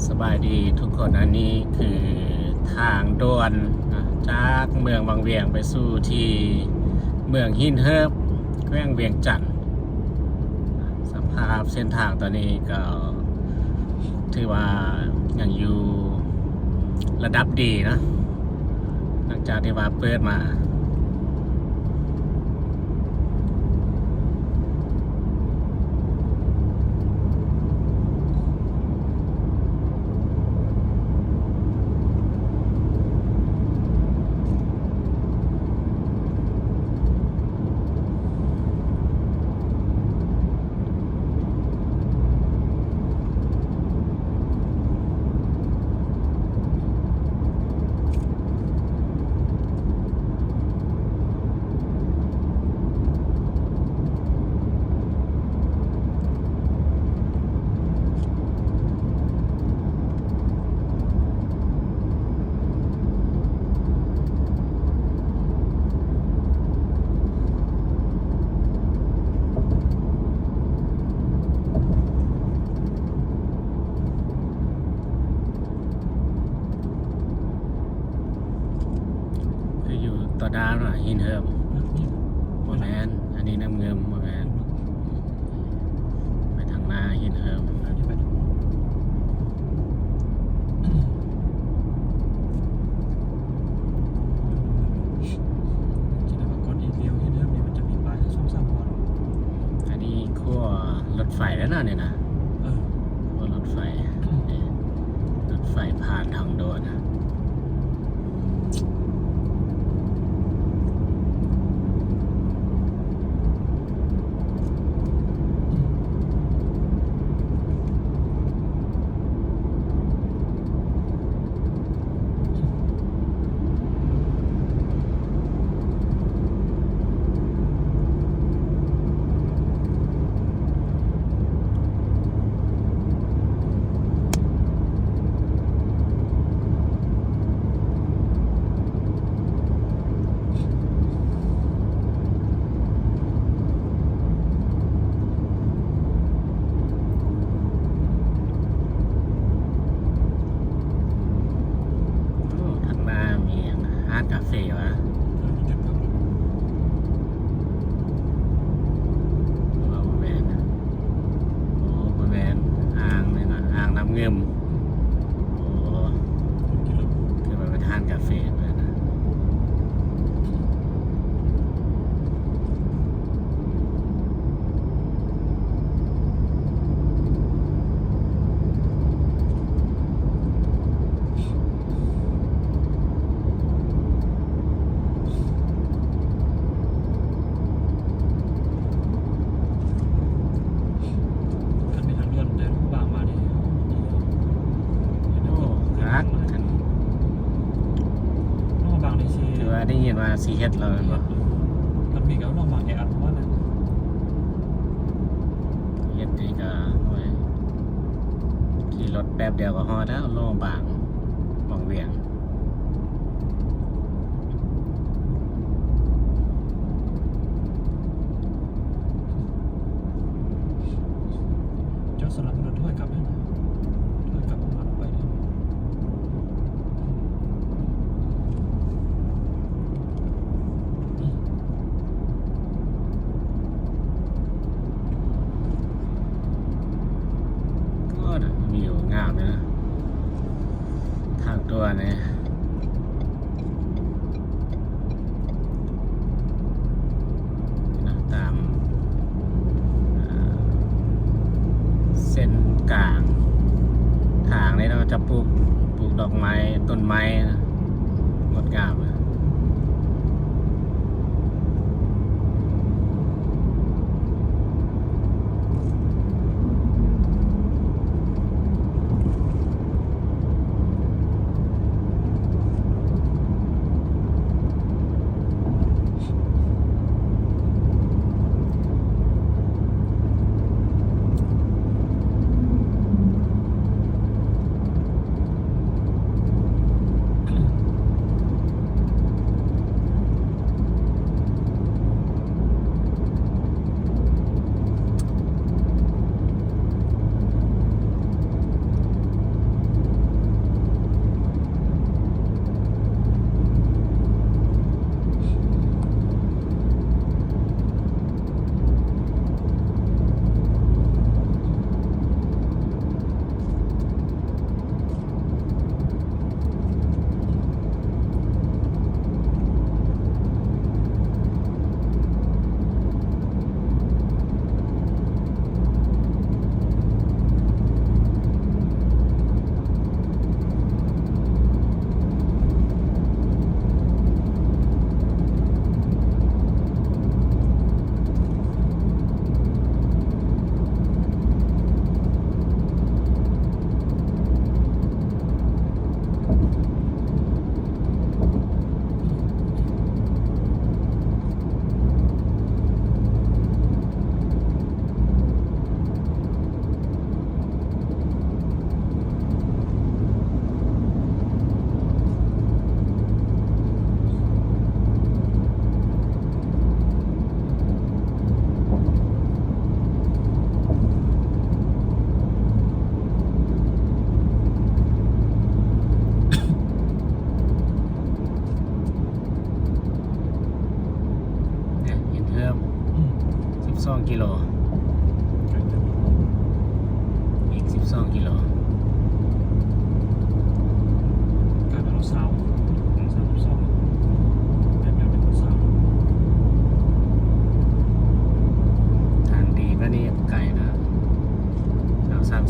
ສະບາຍດີທຸກຄົນ, ອັນນີ້ຄືທາງດ່ວນນະ ຈາກເມືອງວັງວຽງໄປສູ່ທີ່ເມືອງຫີນເຫີບ ແຂວງວຽງຈັນ. ສະພາບເສັ້ນທາງຕອນນີ້ກໍຖືວ່າຍັງຢູ່ລະດັບດີນະ ຫຼັງຈາກທີ່ວ່າເປີດມາ. ຄືຢູ່ຕໍ່ໜ້ານະ ຫີນເຫີບ. ບໍ່ແມ່ນ, ອັນນີ້ນ້ຳງື່ມ, ບໍ່ແມ່ນ. ໄປທາງໜ້າຫີນເຫີບ. ອັນນີ້ຂົວລົດໄຟແລ້ວນະນີ້ນະ. ເອີ ຂົວລົດໄຟ, ລົດໄຟຜ່ານທາງດ່ວນ. ໂອ້ ທາງໜ້າມີຮ້ານກາເຟວະ? ເອີ ມີຈຸດພັກລົດ. ບໍ່ແມ່ນ. ໂອ້ ບໍ່ແມ່ນ ອ່າງນີ້ນະ ອ່າງນ້ຳງື່ມ. ໂອ້ ຄືວ່າເປັນຮ້ານກາເຟເພິ່ນນະ. ຄັນມີທາງດ່ວນແຕ່ຫຼວງພະບາງມານີ້ ໂອ້ ຄັກ. ຄັນ ຫຼວງພະບາງນີ້ຊິ ຄືວ່າໄດ້ຍິນວ່າຊິເຮັດແລ້ວແມ່ນບໍ່? ຄັນມີກໍຫຼວງພະບາງແອອັດປະມານນັ້ນ. ເຮັດນີ້ກໍ ໂອ້ຍ ຂີ່ລົດແປັບດຽວກໍຮອດແລ້ວ ຫຼວງພະບາງ ວັງວຽງ. ເຈົ້າສະລັບລົດຖອຍກັບແມ່ນ ຖອຍກັບມາໄປເດ້. ໂອ້ ວິວງາມເລີຍນະ ທາງດ່ວນນີ້. ນະ ຕາມ ເອີ ເສັ້ນກາງທາງນີ້ເນາະ ຈະປູກ ປູກດອກໄມ້ ຕົ້ນໄມ້ນະ ງົດງາມ. ໂອ້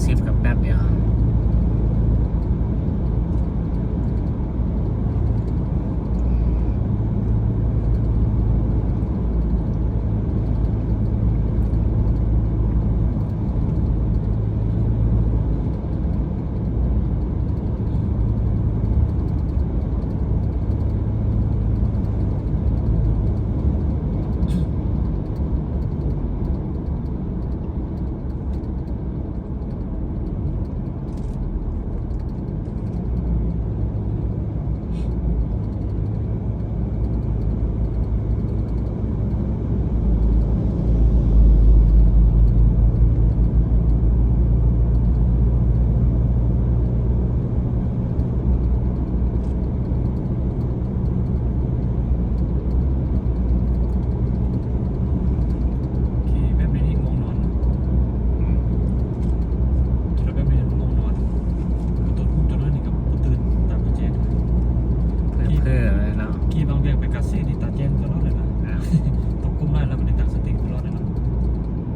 ສິບ ກໍແປັບດຽວ. ຂີ່ແບບນີ້ງ່ວງນອນເນາະ. ອືມ ຂີ່ລົດແບບນີ້ງ່ວງນອນ. ຕົວ ຕົວນ້ອຍນີ້ກໍບໍ່ຕື່ນ ຕາບໍ່ແຈ້ງ. ເພີ້ໆເລີຍເນາະ. ຂີ່ບາງວຽງໄປກາເຊນີ້ຕາແຈ້ງຕະຫຼອດເລີຍນະ. ອ້າວ ຕົກກົມມາແລ້ວມັນໄດ້ຕັ້ງສະຕິຕະຫຼອດເລີຍເນາະ.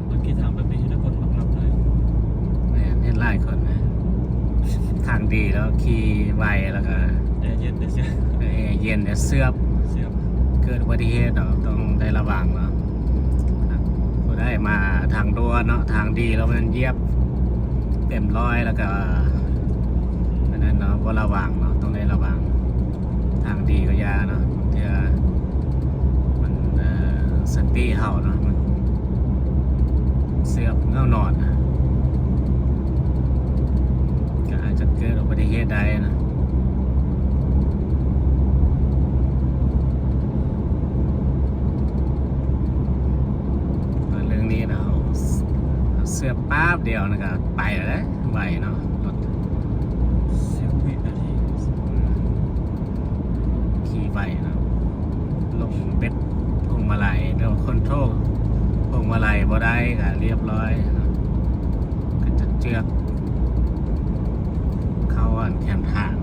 ມັນຂີ່ທາງແບບນີ້ເຮັດໃຫ້ຄົນມັກຫຼັບໄດ້. ແມ່ນ ເຫັນຫຼາຍຄົນນະ ທາງດີແລ້ວຂີ່ໄວ ແລ້ວກໍແອເຢັນໄດ້ເຊື່ອ ແອເຢັນໄດ້ເຊື່ອ ເຊື່ອ ເກີດອຸບັດຕິເຫດເນາະ ຕ້ອງໄດ້ລະວັງເນາະ. ຜູ້ໃດມາທາງດ່ວນເນາະ ທາງດີແລ້ວມັນຢຽບເຕັມຮ້ອຍ ແລ້ວກໍອັນນັ້ນເນາະ ບໍ່ລະວັງເນາະ ຕ້ອງໄດ້ລະວັງ. ທາງດີກໍຢ່າເນາະ ເທື່ອມັນ ເອີ ສະຕິເຮົາເນາະ ມັນເສື່ອມເຫງົານອນນະ ກໍອາດຈະເກີດອຸບັດຕິເຫດໄດ້ນະ. ເລື່ອງນີ້ນະ ເຊື່ອແປັບດຽວນະ ກໍໄປແລ້ວເດ້ ໄວເນາະ ລົດ ສິບວິນາທີ. ອືມ ຂີ່ໄວເນາະ ລົງເບັດພວງມາໄລ ແລ້ວຄອນໂທຣລພວງມາໄລບໍ່ໄດ້ກໍລຽບຮ້ອຍເນາະ ກໍຈະເຈື່ອກເຂົ້າອັນແຄມທາງ